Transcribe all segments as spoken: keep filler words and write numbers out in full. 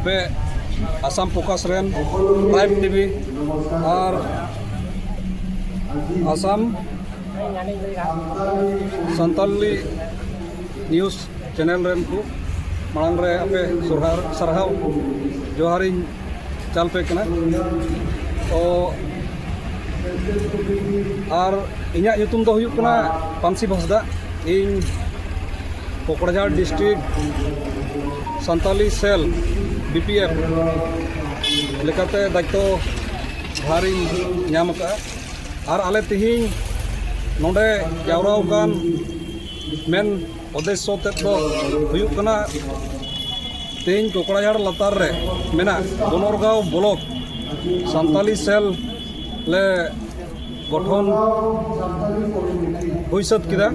ᱯᱮ ᱟᱥᱟᱢ ᱯᱷᱳᱠᱟᱥ ᱨᱮᱱ tribe TV ᱟᱨ Assam Santali news channel ᱨᱮᱱ ᱠᱚ ᱢᱟᱲᱟᱝ ᱨᱮ ᱟᱯᱮ ᱥᱚᱨᱦᱟᱨ ᱥᱟᱨᱦᱟᱣ ᱡᱚᱦᱟᱨᱤᱧ ᱪᱟᱞ ᱯᱮ ᱠᱟᱱᱟ᱾ ᱛᱚ ᱟᱨ ᱤᱧᱟᱹᱜ ᱧᱩᱛᱩᱢ ᱫᱚ ᱦᱩᱭᱩᱜ ᱠᱟᱱᱟ ᱯᱟᱱᱥᱤ ᱦᱟᱸᱥᱫᱟ᱾ ᱤᱧ ᱠᱚᱠᱲᱟᱡᱷᱟᱲ ᱰᱤᱥᱴᱨᱤᱠᱴ ᱥᱟᱱᱛᱟᱞᱤ ᱥᱮᱞ ᱵᱤ ᱯᱤ ᱮᱯᱷ ᱞᱮᱠᱟᱛᱮ ᱫᱟᱭᱤᱛᱛᱚ ᱵᱷᱟᱨᱤᱧ ᱧᱟᱢ ᱟᱠᱟᱫᱼᱟ᱾ ᱟᱨ ᱟᱞᱮ ᱛᱮᱦᱮᱧ ᱱᱚᱰᱮ ᱡᱟᱣᱨᱟ ᱟᱠᱟᱱ ᱢᱮᱱ ᱩᱫᱽᱫᱮᱥᱥᱚ ᱛᱮᱫ ᱫᱚ ᱦᱩᱭᱩᱜ ᱠᱟᱱᱟ, ᱛᱮᱦᱮᱧ ᱠᱚᱠᱲᱟᱡᱷᱟᱲ ᱞᱟᱛᱟᱨ ᱨᱮ ᱢᱮᱱᱟᱜ ᱵᱚᱱᱚᱨᱜᱟᱸᱣ ᱵᱞᱚᱠ ᱥᱟᱱᱛᱟᱞᱤ ᱥᱮᱞ ᱞᱮ ᱜᱚᱴᱷᱚᱱ ᱦᱩᱭ ᱥᱟᱹᱛ ᱠᱮᱫᱟ᱾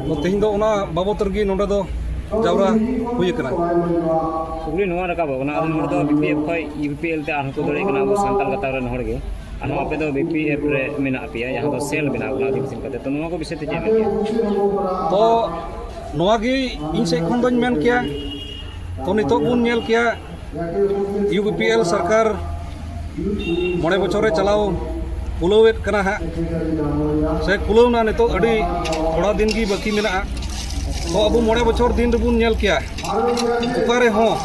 ᱛᱚ, ᱛᱮᱦᱮᱧ ᱫᱚ ᱚᱱᱟ ᱵᱟᱵᱚᱛ ᱨᱮᱜᱮ ᱱᱚᱰᱮ ᱫᱚ ᱡᱟᱣᱨᱟ ᱦᱩᱭ ᱟᱠᱟᱱᱟ᱾ ᱠᱩᱠᱞᱤ ᱱᱚᱣᱟ ᱨᱟᱠᱟᱵᱚᱜ ᱠᱟᱱᱟ, ᱟᱫᱚᱢ ᱦᱚᱲ ᱫᱚ ᱵᱤ ᱯᱤ ᱮᱯᱷ ᱠᱷᱚᱱ ᱤᱭᱩ ᱯᱤ ᱮᱞ ᱛᱮ ᱟᱨᱦᱚᱸ ᱠᱚ ᱫᱟᱲᱮᱭᱟᱜ ᱠᱟᱱᱟ ᱟᱵᱚ ᱥᱟᱱᱛᱟᱲ ᱜᱟᱛᱟᱠ ᱨᱮᱱ ᱦᱚᱲ ᱜᱮ, ᱟᱨᱦᱚᱸ ᱟᱯᱮ ᱫᱚ ᱵᱤ ᱯᱤ ᱮᱯᱷ ᱨᱮ ᱢᱮᱱᱟᱜ ᱯᱮᱭᱟ, ᱡᱟᱦᱟᱸ ᱫᱚ ᱥᱮᱞ ᱵᱮᱱᱟᱣ ᱠᱟᱱᱟ ᱟᱹᱫᱤᱢ ᱥᱤᱢ ᱠᱟᱛᱮ, ᱛᱚ ᱱᱚᱣᱟ ᱠᱚ ᱵᱤᱥᱚᱭ ᱛᱮ ᱪᱮᱫ ᱮᱢ ᱢᱮᱱ ᱠᱮᱭᱟ? ᱛᱚ ᱱᱚᱣᱟ ᱜᱮ ᱤᱧ ᱥᱮᱫ ᱠᱷᱚᱱ ᱫᱚᱧ ᱢᱮᱱ ᱠᱮᱭᱟ᱾ ᱛᱚ ᱱᱤᱛᱚᱜ ᱵᱚᱱ ᱧᱮᱞ ᱠᱮᱭᱟ, ᱤᱭᱩ ᱯᱤ ᱯᱤ ᱮᱞ ᱥᱚᱨᱠᱟᱨ ᱢᱚᱬᱮ ᱵᱚᱪᱷᱚᱨᱮ ᱪᱟᱞᱟᱣ ᱠᱩᱞᱟᱹᱣᱮᱫ ᱠᱟᱱᱟ ᱦᱟᱸᱜ, ᱥᱮ ᱠᱩᱞᱟᱹᱣ ᱱᱟ, ᱱᱤᱛᱚᱜ ᱟᱹᱰᱤ ᱛᱷᱚᱲᱟ ᱫᱤᱱ ᱜᱮ ᱵᱟᱹᱠᱤ ᱢᱮᱱᱟᱜᱼᱟ᱾ ᱛᱚ ᱟᱵᱚ ᱢᱚᱬᱮ ᱵᱚᱪᱷᱚᱨ ᱫᱤᱱ ᱨᱮᱵᱚᱱ ᱧᱮᱞ ᱠᱮᱭᱟ, ᱚᱠᱟ ᱨᱮᱦᱚᱸ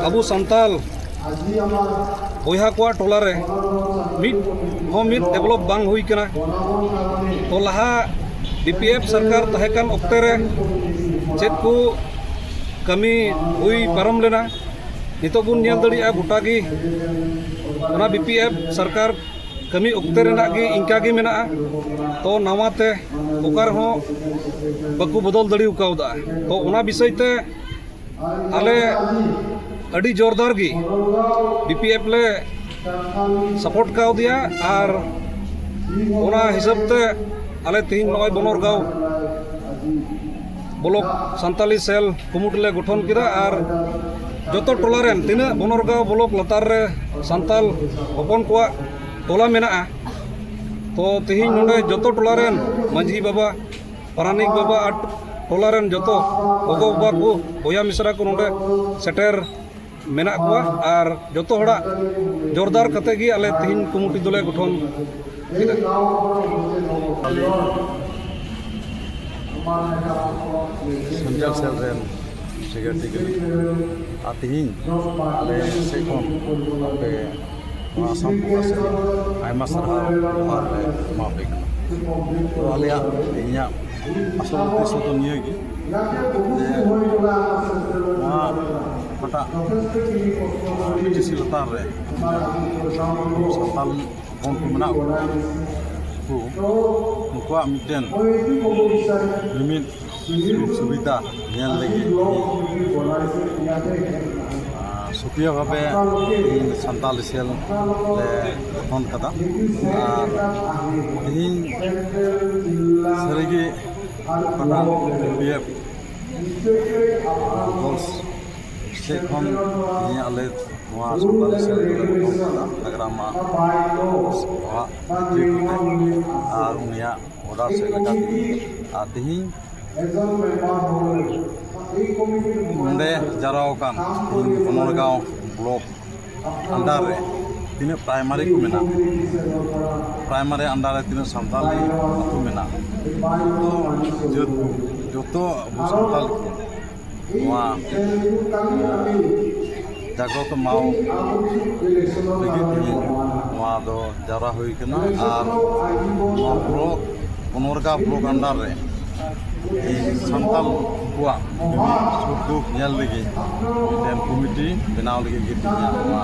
ᱟᱵᱚ ᱥᱟᱱᱛᱟᱞ ᱵᱚᱭᱦᱟ ᱠᱚᱣᱟᱜ ᱴᱚᱞᱟ ᱨᱮ ᱢᱤᱫ ᱦᱚᱸ ᱢᱤᱫ ᱰᱮᱵᱷᱞᱚᱯ ᱵᱟᱝ ᱦᱩᱭ ᱠᱟᱱᱟ᱾ ᱛᱚ ᱞᱟᱦᱟ ᱵᱤ ᱯᱤ ᱮᱯᱷ ᱥᱚᱨᱠᱟᱨ ᱛᱟᱦᱮᱸ ᱠᱟᱱ ᱚᱠᱛᱮ ᱨᱮ ᱪᱮᱫ ᱠᱚ ᱠᱟᱹᱢᱤ ᱦᱩᱭ ᱯᱟᱨᱚᱢ ᱞᱮᱱᱟ, ᱱᱤᱛᱚᱜ ᱵᱚᱱ ᱧᱮᱞ ᱫᱟᱲᱮᱭᱟᱜᱼᱟ ᱜᱚᱴᱟ ᱜᱮ ᱚᱱᱟ ᱵᱤ ᱯᱤ ᱮᱯᱷ ᱥᱚᱨᱠᱟᱨ ᱠᱟᱹᱢᱤ ᱚᱠᱛᱮ ᱨᱮᱱᱟᱜ ᱜᱮ ᱤᱱᱠᱟ ᱜᱮ ᱢᱮᱱᱟᱜᱼᱟ᱾ ᱛᱚ ᱱᱟᱣᱟ ᱛᱮ ᱚᱠᱟ ᱨᱮᱦᱚᱸ ᱵᱟᱠᱚ ᱵᱚᱫᱚᱞ ᱫᱟᱲᱮ ᱠᱟᱣᱫᱟ᱾ ᱛᱚ ᱚᱱᱟ ᱵᱤᱥᱚᱭ ᱛᱮ ᱟᱞᱮ ᱟᱹᱰᱤ ᱡᱳᱨᱫᱟᱨ ᱜᱮ ᱵᱤ ᱯᱤ ᱮᱯᱷ ᱞᱮ ᱥᱟᱯᱳᱨᱴ ᱠᱟᱣᱫᱮᱭᱟ᱾ ᱟᱨ ᱚᱱᱟ ᱦᱤᱥᱟᱹᱵ ᱛᱮ ᱟᱞᱮ ᱛᱮᱦᱮᱧ ᱱᱚᱜᱼᱚᱭ ᱵᱚᱱᱚᱨᱜᱟᱸᱣ ᱵᱞᱚᱠ ᱥᱟᱱᱛᱟᱞᱤ ᱥᱮᱞ ᱠᱩᱢᱩᱴ ᱞᱮ ᱜᱚᱴᱷᱚᱱ ᱠᱮᱫᱟ᱾ ᱟᱨ ᱡᱚᱛᱚ ᱴᱚᱞᱟ ᱨᱮᱱ ᱛᱤᱱᱟᱹᱜ ᱵᱚᱱᱚᱨᱜᱟᱸᱣ ᱵᱞᱚᱠ ᱞᱟᱛᱟᱨ ᱨᱮ ᱥᱟᱱᱛᱟᱞ ᱦᱚᱯᱚᱱ ᱠᱚᱣᱟᱜ ᱴᱚᱞᱟ ᱢᱮᱱᱟᱜᱼᱟ, ᱛᱚ ᱛᱮᱦᱮᱧ ᱱᱚᱰᱮ ᱡᱚᱛᱚ ᱴᱚᱞᱟ ᱨᱮᱱ ᱢᱟᱹᱡᱷᱤ ᱵᱟᱵᱟ, ᱯᱟᱨᱟᱱᱤᱠ ᱵᱟᱵᱟ ᱟᱨ ᱴᱚᱞᱟ ᱨᱮᱱ ᱡᱚᱛᱚ ᱜᱚᱜᱚ ᱵᱟᱵᱟ ᱠᱚ, ᱵᱚᱭᱦᱟ ᱢᱤᱥᱨᱟ ᱠᱚ ᱱᱚᱰᱮ ᱥᱮᱴᱮᱨ ᱢᱮᱱᱟᱜ ᱠᱚᱣᱟ ᱟᱨ ᱡᱚᱛᱚ ᱦᱚᱲᱟᱜ ᱡᱳᱨᱫᱟᱨ ᱠᱟᱛᱮ ᱜᱮ ᱟᱞᱮ ᱛᱮᱦᱮᱧ ᱠᱚᱢᱤᱴᱤ ᱫᱚᱞᱮ ᱜᱚᱴᱷᱚᱱ ᱠᱮᱫᱟ᱾ ᱥᱮᱱᱴᱨᱟᱞ ᱥᱮᱞ ᱨᱮᱱ ᱥᱮᱠᱨᱮᱴᱟᱨᱤ ᱠᱟᱹᱱᱟᱹᱧ᱾ ᱟᱨ ᱛᱮᱦᱮᱧ ᱟᱞᱮ ᱥᱮᱫ ᱠᱷᱚᱱ ᱟᱯᱮ ᱱᱚᱣᱟ ᱟᱥᱟᱢ ᱯᱨᱚᱠᱟᱥ ᱨᱮ ᱟᱭᱢᱟ ᱥᱟᱨᱦᱟᱣ ᱡᱚᱦᱟᱨ ᱞᱮ ᱮᱢᱟ ᱯᱮ ᱠᱟᱱᱟ᱾ ᱛᱚ ᱟᱞᱮᱭᱟᱜ ᱛᱮᱦᱮᱧᱟᱜ ᱟᱥᱚᱞ ᱩᱫᱽᱫᱮᱥᱥᱚ ᱫᱚ ᱱᱤᱭᱟᱹ ᱜᱮ ᱡᱮ ᱱᱚᱣᱟ ᱚᱠᱟᱴᱟᱜ ᱵᱤᱴᱤᱥᱤ ᱞᱟᱛᱟᱨ ᱨᱮ ᱥᱟᱱᱛᱟᱞ ᱦᱚᱯᱚᱱ ᱠᱚ ᱢᱮᱱᱟᱜ ᱠᱚᱣᱟ, ᱩᱱᱠᱩ, ᱩᱱᱠᱩᱣᱟᱜ ᱢᱤᱫᱴᱮᱱ ᱡᱩᱢᱤᱫ ᱥᱩᱡᱳᱜᱽ ᱥᱩᱵᱤᱫᱷᱟ ᱧᱮᱞ ᱞᱟᱹᱜᱤᱫ, ᱟᱨ ᱥᱩᱠᱨᱤᱭᱟᱹ ᱵᱷᱟᱵᱮ ᱛᱮᱦᱮᱧ ᱥᱟᱱᱛᱟᱞᱤ ᱥᱮᱞ ᱞᱮ ᱜᱚᱴᱷᱚᱱ ᱠᱟᱫᱟ᱾ ᱟᱨ ᱛᱮᱦᱮᱧ ᱥᱟᱹᱨᱤᱜᱮ ᱚᱠᱟᱴᱟᱜ ᱵᱤ ᱯᱤ ᱮᱯᱷ ᱫᱚᱞ ᱥᱮᱫ ᱠᱷᱚᱱ ᱛᱮᱦᱮᱧ ᱟᱞᱮ ᱱᱚᱣᱟ ᱥᱟᱱᱛᱟᱞᱤ ᱥᱮᱞ ᱫᱚᱞᱮ ᱜᱚᱴᱷᱚᱱ ᱠᱟᱫᱟ ᱡᱷᱟᱜᱽᱨᱟᱢᱟ ᱚᱲᱟᱜ ᱵᱷᱤᱛᱨᱤ ᱠᱚᱛᱮ, ᱟᱨ ᱩᱱᱤᱭᱟᱜ ᱚᱰᱟᱨ ᱥᱮᱫ ᱞᱮᱠᱟᱛᱮ᱾ ᱟᱨ ᱛᱮᱦᱮᱧ ᱱᱚᱰᱮ ᱡᱟᱣᱨᱟ ᱟᱠᱟᱱ ᱛᱮᱦᱮᱧ ᱵᱚᱱᱚᱨᱜᱟᱸᱣ ᱵᱞᱚᱠ ᱟᱱᱰᱟᱨ ᱨᱮ ᱛᱤᱱᱟᱹᱜ ᱯᱨᱟᱭᱢᱟᱨᱤ ᱠᱚ ᱢᱮᱱᱟᱜᱼᱟ, ᱯᱨᱟᱭᱢᱟᱨᱤ ᱟᱱᱰᱟᱨ ᱨᱮ ᱛᱤᱱᱟᱹᱜ ᱥᱟᱱᱛᱟᱞᱤ ᱟᱹᱛᱩ ᱢᱮᱱᱟᱜᱼᱟ, ᱡᱚᱛᱚ ᱡᱟᱹᱛ ᱠᱚ, ᱡᱚᱛᱚ ᱟᱵᱚ ᱥᱟᱱᱛᱟᱞ ᱠᱚ ᱱᱚᱣᱟ ᱡᱟᱜᱨᱚᱛ ᱢᱟᱣ ᱞᱟᱹᱜᱤᱫ ᱛᱮ ᱱᱚᱣᱟ ᱫᱚ ᱡᱟᱣᱨᱟ ᱦᱩᱭ ᱠᱟᱱᱟ᱾ ᱟᱨ ᱱᱚᱣᱟ ᱵᱞᱚᱠ, ᱵᱚᱱᱚᱨᱜᱟ ᱵᱞᱚᱠ ᱟᱱᱰᱟᱨ ᱨᱮ ᱛᱮᱦᱮᱧ ᱥᱟᱱᱛᱟᱞ ᱠᱚᱣᱟᱜ ᱥᱩᱠ ᱫᱩᱠ ᱧᱮᱞ ᱞᱟᱹᱜᱤᱫ ᱢᱤᱫᱴᱮᱱ ᱠᱚᱢᱤᱴᱤ ᱵᱮᱱᱟᱣ ᱞᱟᱹᱜᱤᱫ ᱜᱮ ᱛᱮᱦᱮᱧᱟᱜ ᱱᱚᱣᱟ,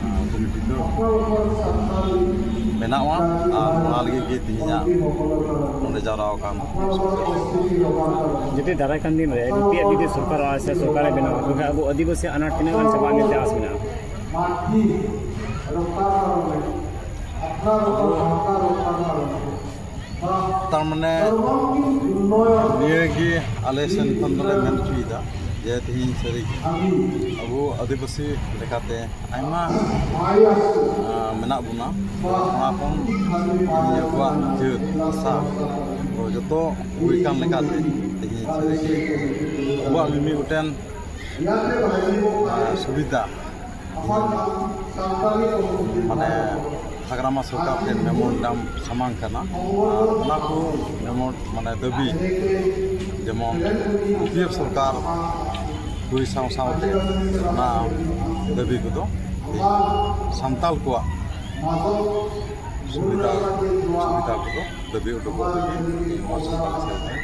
ᱟᱸ, ᱠᱚᱢᱤᱴᱤ ᱫᱚ ᱵᱮᱱᱟᱣᱟ᱾ ᱟᱨ ᱚᱱᱟ ᱞᱟᱹᱜᱤᱫ ᱜᱮ ᱛᱮᱦᱮᱧᱟᱜ ᱱᱚᱰᱮ ᱡᱟᱣᱨᱟ ᱟᱠᱟᱱ᱾ ᱡᱩᱫᱤ ᱫᱟᱨᱟᱭ ᱠᱟᱱ ᱫᱤᱱ ᱨᱮ ᱵᱤ ᱯᱤ ᱮᱯᱷ ᱡᱩᱫᱤ ᱥᱚᱨᱠᱟᱨᱚᱜᱼᱟ ᱥᱮ ᱥᱚᱨᱠᱟᱨᱮ ᱵᱮᱱᱟᱣᱟ, ᱛᱚᱵᱮ ᱟᱵᱚ ᱟᱹᱫᱤᱵᱟᱹᱥᱤ ᱟᱱᱟᱴ ᱛᱤᱱᱟᱹᱜ ᱜᱟᱱ ᱪᱟᱵᱟᱜᱼᱟ ᱢᱮᱱᱛᱮ ᱟᱥ ᱢᱮᱱᱟᱜᱼᱟ? ᱛᱟᱨ ᱢᱟᱱᱮ ᱱᱤᱭᱟᱹ ᱜᱮ ᱟᱞᱮ ᱥᱮᱱ ᱠᱷᱚᱱ ᱫᱚᱞᱮ ᱢᱮᱱ ᱦᱚᱪᱚᱭᱮᱫᱟ ᱡᱮ ᱛᱮᱦᱮᱧ ᱥᱟᱹᱨᱤ ᱜᱮ ᱟᱵᱚ ᱟᱹᱫᱤᱵᱟᱹᱥᱤ ᱞᱮᱠᱟᱛᱮ ᱟᱭᱢᱟ, ᱟᱸ, ᱢᱮᱱᱟᱜ ᱵᱚᱱᱟ᱾ ᱚᱱᱟ ᱠᱷᱚᱱ ᱛᱮᱦᱮᱧ ᱟᱵᱚᱣᱟᱜ ᱡᱟᱹᱛ ᱵᱷᱟᱥᱟ ᱠᱚ ᱡᱚᱛᱚ ᱦᱩᱭ ᱠᱟᱱ ᱞᱮᱠᱟᱛᱮ ᱟᱵᱚᱣᱟᱜ ᱢᱤᱢᱤᱫ ᱜᱚᱴᱮᱱ ᱥᱩᱵᱤᱫᱷᱟ ᱢᱟᱱᱮ ᱦᱟᱜᱨᱟᱢᱟ ᱥᱚᱨᱠᱟᱨ ᱴᱷᱮᱱ ᱢᱮᱢᱳᱨᱮᱱᱰᱟᱢ ᱥᱟᱢᱟᱝ ᱠᱟᱱᱟ᱾ ᱟᱨ ᱚᱱᱟ ᱠᱚ ᱢᱮᱢᱳ ᱢᱟᱱᱮ ᱫᱟᱹᱵᱤ ᱡᱮᱢᱚᱱ ᱤᱭᱩ ᱯᱤ ᱮᱯᱷ ᱥᱚᱨᱠᱟᱨ ᱦᱩᱭ ᱥᱟᱶ ᱥᱟᱶᱛᱮ ᱚᱱᱟ ᱫᱟᱹᱵᱤ ᱠᱚᱫᱚ ᱥᱟᱱᱛᱟᱲ ᱠᱚᱣᱟᱜ ᱥᱩᱵᱤᱫᱷᱟ ᱥᱩᱵᱤᱫᱷᱟ ᱠᱚᱫᱚ ᱫᱟᱹᱵᱤ ᱩᱰᱩᱠᱚᱜ ᱞᱟᱹᱜᱤᱫ ᱱᱚᱣᱟ ᱥᱟᱱᱛᱟᱲ ᱥᱮᱨᱮᱧ